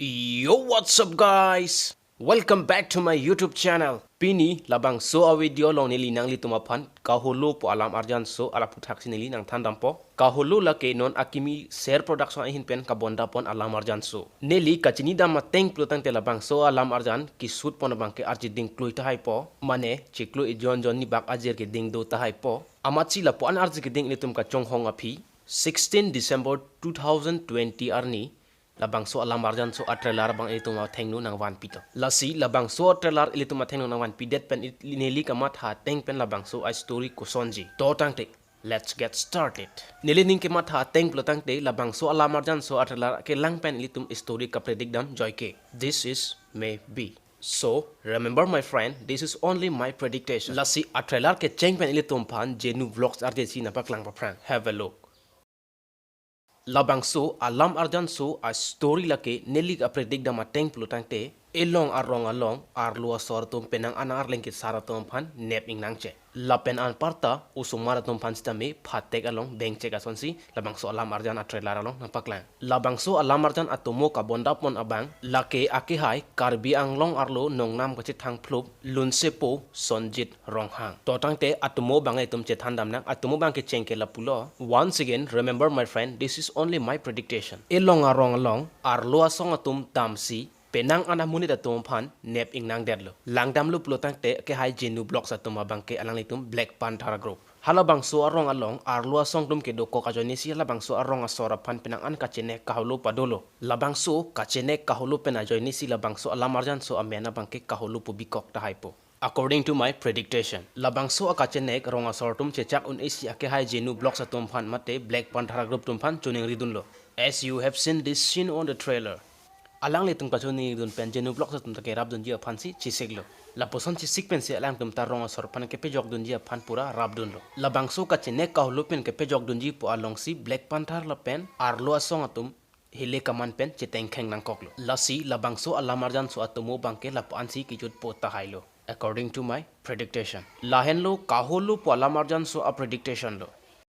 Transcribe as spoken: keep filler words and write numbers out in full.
Yo, what's up, guys? Welcome back to my YouTube channel. Pini labangso a-video along neli nanglitum aphan Kaholo pu alam arjanso alaputhaksi neli nangthandampo. Kaholo lake non Akimi Ser Production ahin pen kabondapon alam arjanso. Neli kachinidam ateng pulotangte labangso alam arjan kisut pon abangke arje dingklui tahaipo. Mane chiklo ijon jon ni bak ajir keding do tahaipo. Amatsi lapu-an arje keding ilitum kachonghong aphi, sixteen December two thousand twenty arni labangso alam arjanso a-trailer abang ilitum athengno nangvanpi to. Lasi labangso a-trailer ilitum athengno nangvanpidet pen it-, neli kamatha ateng pen labangso a-story kosonji. To tangte, let's get started. Neli ning kematha ateng pulotangte labangso alam arjanso a-trailer kelang pen ilitum story kapredict dam joike. This is maybe. So, remember, my friend, this is only my prediction. Lasi a-trailer kecheng pen ilitum aphan Genu Vlogs arjesi nangpaklang paphrang. Have a look. Labangso alam arjanso a-story lake neli kapredict dam ateng pulotangte, elong arong along arlo asor atum penang an arleng kesar atum aphan nep ingnangchek. Lapen anparta osomar atum aphan sitame phatek along bengchek asonsi labangso alam arjan a-trailer along nangpaklang. Labangso alam arjan atomo kabondapon abang lake akehai Karbi Anglong arlo nongnam kachethang phlup Lunsepo Sonjit Ronghang. To tangte atomo abang itum chethandamnang, atomo abang kecheng ke lapulo. Once again, remember, my friend, this is only my prediction. Elong arong along arlo asong atum damsi penang an amonit atum aphan nep ingnangdetlo. Langdamlo pulotangte akehai Genu Vlogs atum abangke alanglitum Black Panther group. Halabangso arong along arlo asong atum kedokok ajoinesi halabangso arong asor aphan penang an kachenek kaholo padolo. Labangso kachenek kaholo pen ajoinesi labangso alam arjanso amen abangke Kaholo pu bikok tahaipo. According to my prediction, labangso akachenek rong asor atum chechak un-esi akehai Genu Vlogs atum aphan mate Black Panther group atum aphan choningridunlo. As you have seen this scene on the trailer. Alanglitum kachoningridun pen Genu Vlogs atum ta kerapdunji aphansi chesiklo. Lapuson chesik pensi alangtum ta rong asor aphan kepejokdunji aphan pura rapdunlo. Labangso kachenek kaholo pen kepejokdunji pu alongsi Black Panther lapen arlo asong atum hile kaman pen chetengkheng nangkoklo. Lasi labangso alam arjanso atomo abangke lapu-ansi kejutpo tahailo, according to my prediction. Lahenlo Kaholo pu alam arjanso a-prediction lo.